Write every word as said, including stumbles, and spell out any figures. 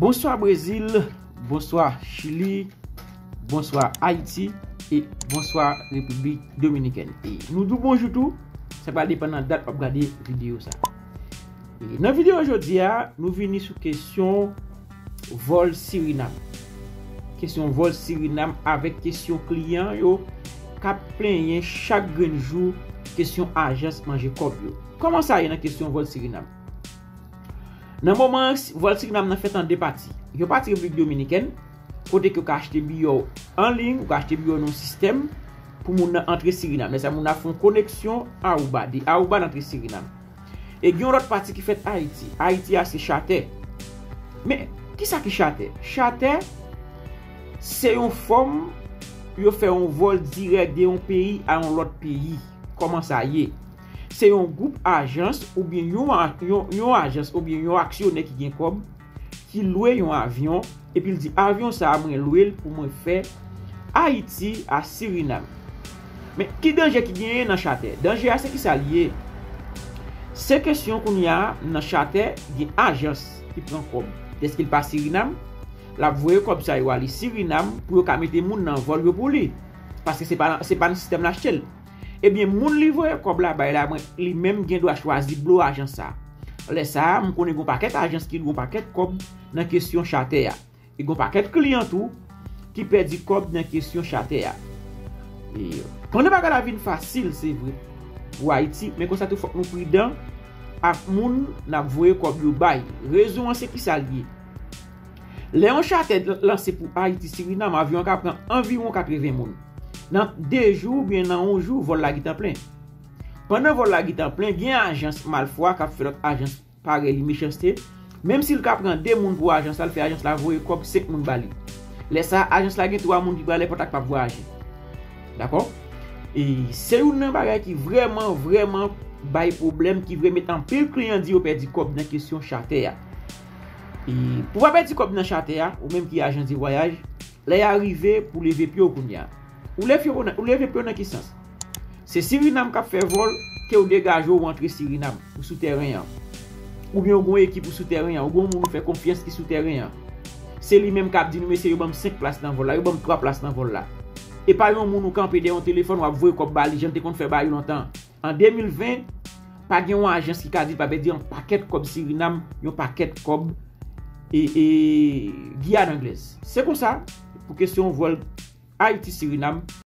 Bonswa Brezil, bonswa Chili, bonswa Ayiti e bonswa Repiblik Dominikèn. E nou di w bonjou tou, sa pral depann nan dat w ap gade videyo sa. E nan videyo jodi a, nou vini sou kesyon vòl Sirinam. Kesyon vòl Sirinam avèk kesyon kliyan yo k ap plenyen chak grenn jou, kesyon ajans manje kòb yo. Kòman sa ye nan kesyon vòl Sirinam? Nan moman an, vòl Sirinam nan fèt an de pati. Yon pati Repiblik Dominikèn, kote ke w ka achte biyè w an liy, ou ka achte biyè w nan yon sistèm pou moun nan antre Sirinam. Lè sa moun nan ap fè yon koneksyon Aruba, de Aruba l antre Sirinam. E gen yon lòt pati ki fèt Ayiti. Ayiti a se chatè. Men, kisa ki chatè? Chatè, se yon fòm yo fè yon vòl dirèk de yon peyi a yon lòt peyi. Kòman sa ye? Se yon gwoup ajans oubyen yon, a- yon, yon ajans oubyen yon aksyonè ki gen kòb, ki lwe yon avyon, epi l di, "Avyon sa a, mwen lwe l pou mwen fè Ayiti a Sirinam." Men, ki danje ki genyen nan chatè? Danje a, se kisa l ye? Se kesyon kounye a, nan chatè, gen ajans ki pran kòb. Dèske l pa Sirinam, l ap voye kòb sa yo ale Sirinam pou yo ka mete moun nan vòl yo pou li. Paske se pa, se pa nan sistèm l achte l. Ebyen, moun li voye kòb la bay la, mwen, li menm gen dwa chwazi blo ajans sa. Lè sa a, m konnen gen yon pakèt ajans ki lwe yon pakèt kòb nan kesyon chatè a. E gen yon pakèt kliyan tou ki pèdi kòb nan kesyon chatè a. E pandan bagay la vin fasil, se vre, pou Ayiti, men konsa tou fòk nou pridan ak moun n ap voye kòb yo bay. Rezon an se kisa l ye? Lè yon chatè lanse pou Ayiti Sirinam, avyon an ka pran anviwon katreven moun. Nan de jou oubyen nan yon jou, vòl la gentan plen. Pandan vòl la gentan plen, gen ajans malfwa k ap fè lòt ajans parèy li mechanste. Menm si l ka pran de moun pou ajans la, l fè ajans la voye kòb senk moun ba li. Lè sa a, ajans la gen twa moun ki pral èpòt ak p ap vwayaje. Dakò? E se youn nan bagay ki vrèman, vrèman bay pwoblèm, ki vre met anpil kliyan di yo pèdi kòb nan kesyon chatè a. E pou w pa pèdi kòb nan chatè a, ou menm ki ajan de vwayaj, lè y a rive pou leve pye w kounye a. Ou leve pye w nan, ou leve pye w nan ki sans? Se Sirinam k ap fè vòl, ke w degaje w, w antre Sirinam, ou sou tèren an. Oubyen ou gen yon ekip ou sou tèren an, ou gen yon moun ou fè konfyans ki sou tèren an. Se li menm k ap di nou, "Mesye, yo ban m senk plas nan vòl la, yo ban m twa plas nan vòl la." E pa yon moun ou kanpe dèyè yon telefòn, w ap voye kòb ba li, jan l te konn fè ba yo lontan. An de mil ven, pa gen yon ajans ki ka di l pa pèdi yon pakèt kòb Sirinam, yon pakèt kòb e, e Giyàn Anglèz. Se konsa, pou kesyon vòl Ayiti Sirinam,